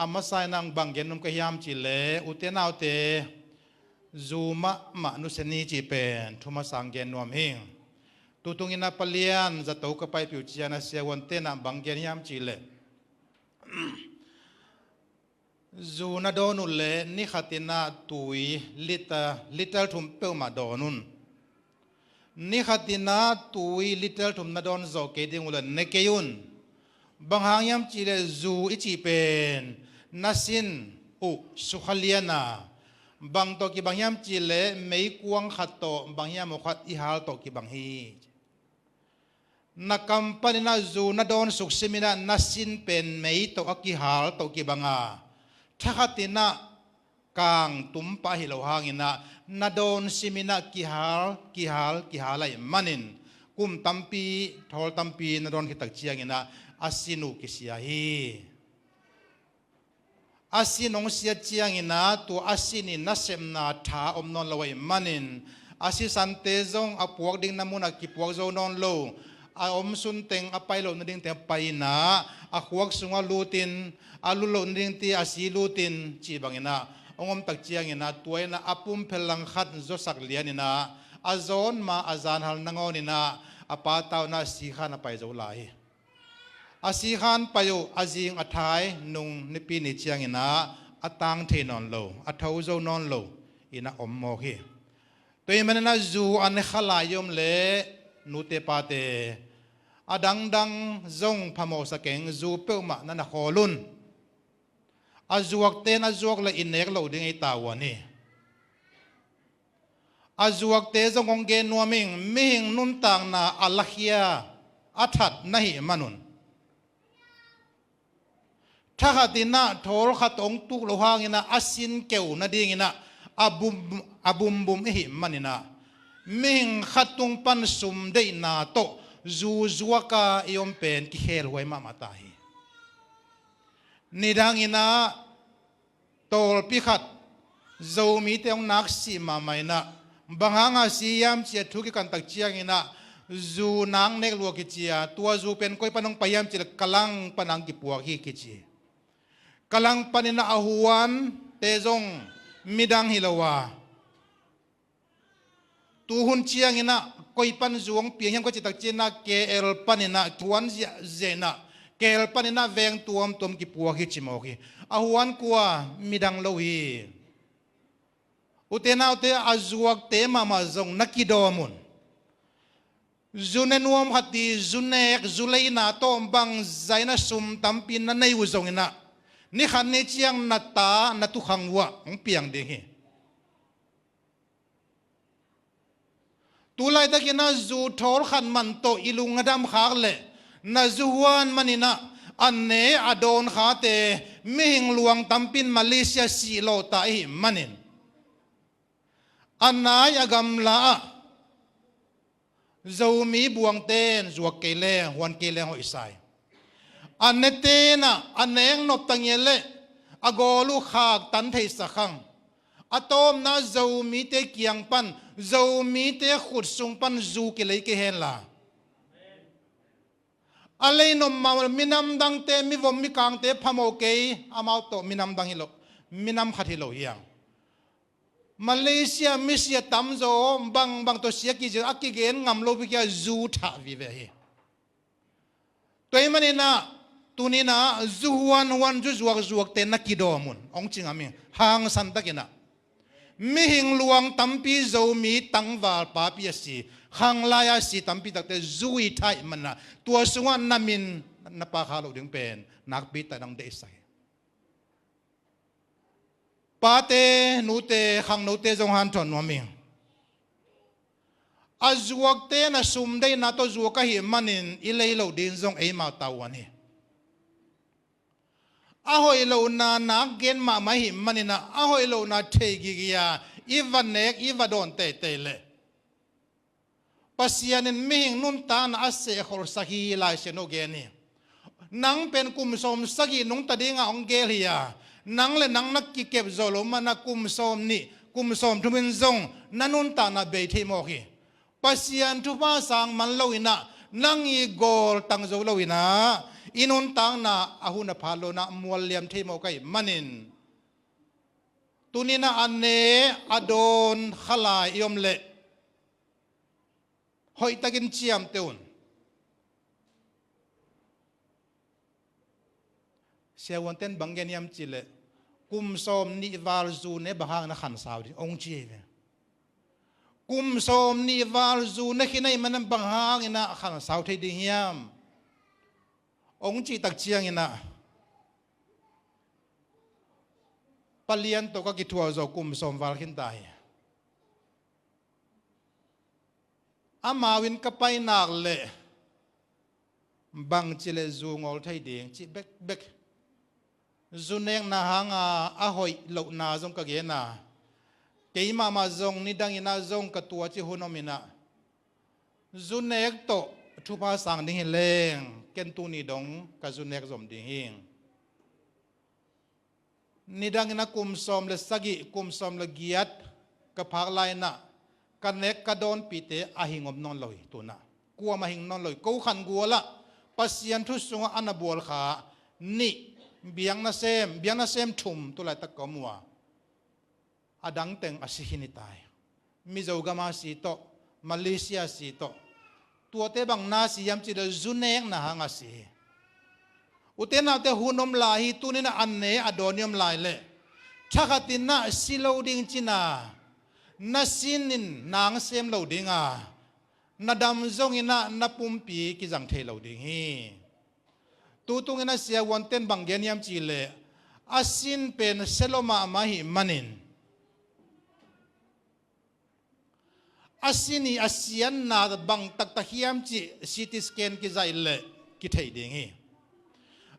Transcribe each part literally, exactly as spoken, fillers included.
A masa in ah bang gen nuam ka hiam cih leh, ute naute, zu mahmah nusia ni cih pen thu masa in gen nuam hi. Tutung in ah palian zato ka paipih uh ciangin ah siavuante in ah bang gen hiam cih leh, zu na dawn uh leh ni khat in ah tui liter, liter thum peuhmah dawn un. Ni khat in ah tui liter thum na dawn zawh kei ding uh leh ne kei un. Bang hang hiam cih leh zu i cih pen na sin uh sukha lian a, bang tawh kibang hiam cih leh meikuang khat tawh bang hiam aw khat i hal tawh kibang hi. Na kam panin ah zu na dawn suksim in ah na sin pen mei tawh a kihal tawh kibang a, thakhat in ah kang tum pah hi lo hangin ah na dawn sim in ah kihal, kihal, kihal ahih manin kum tampi, thawl tampi na dawn khit tak ciangin ah a sin uh kisia hi. A sin hong siat ciangin ah tua a sin i nasepna tha om nawn lo ahih manin, a sisante zong a puak dingna munah kipuak zo nawn lo. A omsun teng, a pai loh nading teng a pai in ah a khuak sungah lut in, a lut loh nading teng a si lut in cih bangin ah hong om tak ciangin ah tua in ah a pumphel langkhat zuasak lian in ah a zawn ma a zanhal nangawn in ah a pa tau in ah sikhan a pai zo lai hi. A sikhan pai uh a zing a thai nung Nipi ni ciangin ah a tang thei nawn lo, a tho zo nawn lo in ah om mawk hi. Tua ahih manin ah zu a ne kha lai i om leh, nute pate, a dangdang zong phamawhsa keng, zu peuhmah na na khawl un. A zuakte na zuak leh i nek loh ding ei tavuan hi. A zuakte zong hong gen nuam ing, mihing nuntakna a lakhia a that na hih man un. Thakhat in ah thawl khat hong tuk loh hangin ah a sin keu nadingin ah a bum, a bumbum i hih manin ah mihing khat tung pan sum deihna tawh zu zuak a i om pen kikhelhuai mahmah ta hi. Nidang in ah tawlpi khat Zomite hong naksih mahmah in ah, bang hanga si hiam ci-a thu kikan tak ciangin ah zu nak nek lua kici a, tua zu pen koi pan hong pai hiam cih leh Kalang pan hong kipuak hi kici. Kalang panin ah a huante zong midang hi lo a, tu hun ciangin ah koi pan zu hong piang hiam ka cih tak ciangin ah K L panin ah huan ziahziah in ah K L panin ah veng tuamtuam kipuak hi ci mawk hi. A huan kua, midang lo hi. Ute naute, a zuakte mahmah zong na kidawm un. Zu ne nuam khat i zu nek, zu leina tawh bangzah in ah sum tampi na nei uh zongin ah ni khat ni ciang na ta na tukhang uh ah hong piang ding hi. Tu laitakin ah zu thawl khat man tawh i lung a dam khak leh, na zu huan manin ah a ne a dawn khate mihing luang tampi in Malaysia sih lawh ta i hih manin, a nai a gamla ah Zomi buangte in zuak kei leng, huan kei leng hoih sa hi. A nete in ah a nek nop ta ngiat leh a gawl uh khaktan thei sak hang. A tawpna Zomite kiang pan, Zomite khut sung pan zu kilei kei hen la, a lei nop mah uh leh minam dangte, mivom mikangte phamawh kei, amau tawh minam dang hi lo, minam khat hi lo hi hang. Malaysia misi a tamzaw bangbang tawh si a kigen, a kigen ngam lo pi kia zu thah vive hi. Tua ahih manin ah tuni in ah zu huanhuan, zu zuakzuakte na kidawm un, hong ci ngam ing, hangsan takin ah. Mihing luang tampi, Zomi tangval papi a si, khanglai a si tampi takte zu i thah ahih manin ah tua sungah na min na pha kha loh ding pen nakpi tak in hong deihsak hi. Pate, nute, khangnote zong hanthawn nuam ing. A zuakte in ah sum deihna tawh zuak ahih manin i lei loh ding zong eimau tavuan hi. A hoih lohna nak gen mahmah ahih manin ah a hoih lohna thei gige a i va nek, i va dawn teitei leh, Pasian in mihing nuntakna a sehkholhsak hi, Lai Siangtho gen hi. Nang pen kum sawm sagih nungta dingah hong gel hi a, nang le nang na kikep zawh loh manin ah kum sawm nih, kum sawm thum in zong na nuntakna bei thei mawk hi. Pasian thupha sang man lo in ah, nang i gawl tang zo lo in ah, I nuntakna a hun a phat lo-in ah mual liam thei mawk ahih manin, tuni-in ah a ne a dawn kha lai i om leh hoihtakin ciamteh un. Siavuante'n bang gen hiam cih leh, kum sawmnih val zu ne bang hangin ah khansau ding, hong ci hi ve. Kum sawmnih val zu ne khin ahih manin bang hangin ah khansau thei ding hiam? Hong cih tak ciangin ah, Pa Lian tawh ka kithuah zawh kum sawm val khin ta hi. Amau inn ka pai nak leh bangci leh zu ngawl thei ding cih bekbek. Zu nekna hanga a hoih lohna zong ka gen a, kei mahmah zong nidangin ah zong ka tua cih hun om in ah, zu nek tawh thupha sang ding hi leng ken tuni dong ka zu nek zom ding hi. Nidangin ah kum sawm le sagih, kum sawm le giat ka phak lai-in ah, ka nek ka dawnpihte a hing om nawn lo hi. Tu-in ah kuamah hing nawn lo hi. Ko khan gual ah Pasian thu sungah a na bual kha nih, biakna sem, biakna sem thum tu laitak ka om uh a, a dang teng a si khin hi ta hi. Mizo gam a si tawh, Malaysia a si tawh. Tuate bang na si hiam cih leh zu nekna hanga si hi. Ute naute, hun om lai hi. Tuni-in ah a ne a dawn i om lai leh, thakhatin ah si lo ding ci-in ah, na sinin nang sem lo ding a, na dam zongin ah na pumpi kizang thei lo ding hi. Tutungin ah siavuante'n bang gen hiam cih leh, a sin pen sia lua mahmah ahih manin, a sin i a siatna bang taktak hiam cih C T scan kizaih leh kithei ding hi.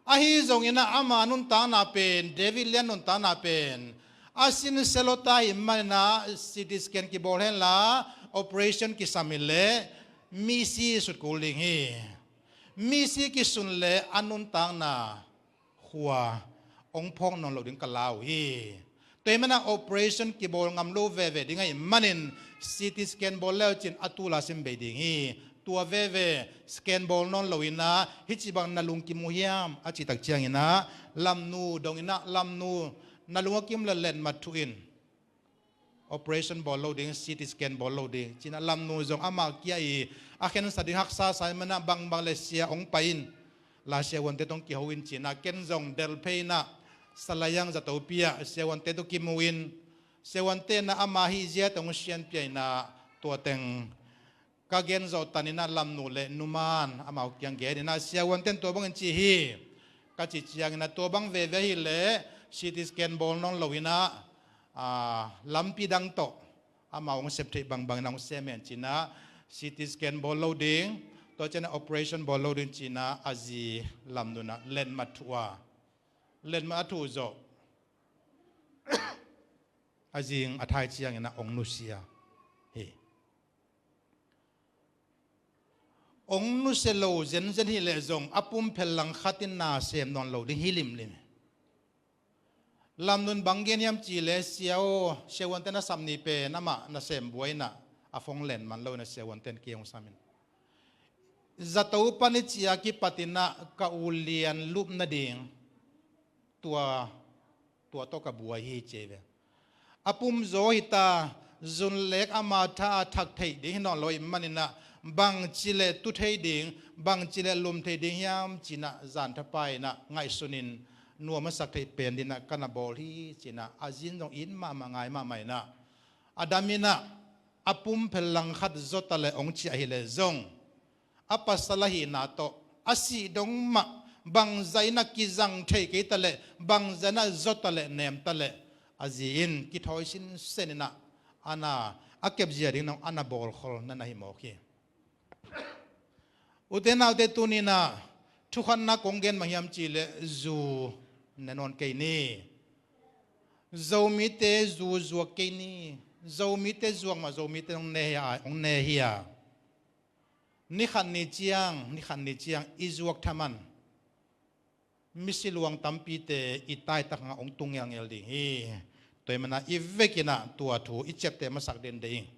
Ahi zongin ah ama nuntakna pen, David Lian nuntakna pen, a sin sia lua ta ahih manin ah C T scan kibawl hen la, operation kisam hi leh misi sut kul ding hi. Misi kisun leh a nuntakna khua hong phawk nawn lo ding ka lau hi. Tua ahih manin ah operation kibawl ngam lo veve ding ahih manin C T scan bawl le uh cin a tul a sin bei ding hi. Tua veve scan bawl nawn lo-in ah hih ci bang na lungkim uh hiam a cih tak ciangin ah, Lamnu dongin ah, Lamnu, na lung a kim leh letmat thuh in. Operation bawl lo ding, C T scan bawl lo ding ci-in ah Lamnu zong amah kia-in a khensa ding haksa sa ahih manin ah bangbang leh sia hong pai in, la siavuante tawh hong kiho in ci-in ah ken zong Delphei-in ah Salayang zatopi ah siavuante tawh kimu in, siavuante'n ah ama hih zia tawh hong sianpih in ah, tua teng ka gen zawh tanin ah Lamnu leh Nu Man amau kiang genin ah siavuante'n tua bangin ci hi, ka cih ciangin ah tua bang veve ahih leh C T scan bawl nawn lo-in ah, aa, lampi dang tawh amau hong sep theih bangbangin ah hong sem hen ci-in ah C T scan bawl lo ding, tua ciangin ah operation bawl lo ding ci-in ah a zi Lamnu in ah letmat thuh a, letmat a thuh zawh a zing a thai ciangin ah hong nusia hi. Hong nusia lo zenzen hi leh zong a pumphel langkhat in na sem nawn lo ding hi limlim. Lamnu'n bang gen hiam cih leh, sia aw, siavuante nasep ni pen amah nasem buai-in ah a phone len man lo-in ah siavuante'n kei hong sam in, zato pan i ci-a kipatin ah ka u lian lupna ding tua, tua tawh ka buai hi ci hi ve. A pum zaw hi ta, zun lek ama tha a thak theih ding hi nawn lo ahih manin ah, bangci leh tu thei ding, bangci leh lum thei ding hiam ci-in ah zan thapai-in ah ngaihsunin nuam a sak theih pen dingin ah ka na bawl hi ci-in ah a zi in zong it mahmah, ngai mahmah in ah, a dam in ah, a pumphel langkhat zaw ta leh hong ci ahih leh zong, a pasal ahihna tawh a sih dong mah, bangzah in ah kizang thei kei ta leh, bangzah in ah zaw ta leh nem ta leh, a zi in kithawi sinsen in ah, a na, a kepzia ding nong a na bawlkhol na na hi mawk hi. Ute naute, tuni-in ah thukhatna kong gen bang hiam cih leh, zu ne nawn kei ni. Zomite zu zuak kei ni. Zomite zuak mah Zomite hong ne hi a, hong ne hi a. Ni khat ni ciang, ni khat ni ciang i zuak thaman misi luang tampite i taitak hangah hong tung ngelngel ding hi. Tua ahih manin ah i vekin ah tua thu i ciapteh masak dende ing.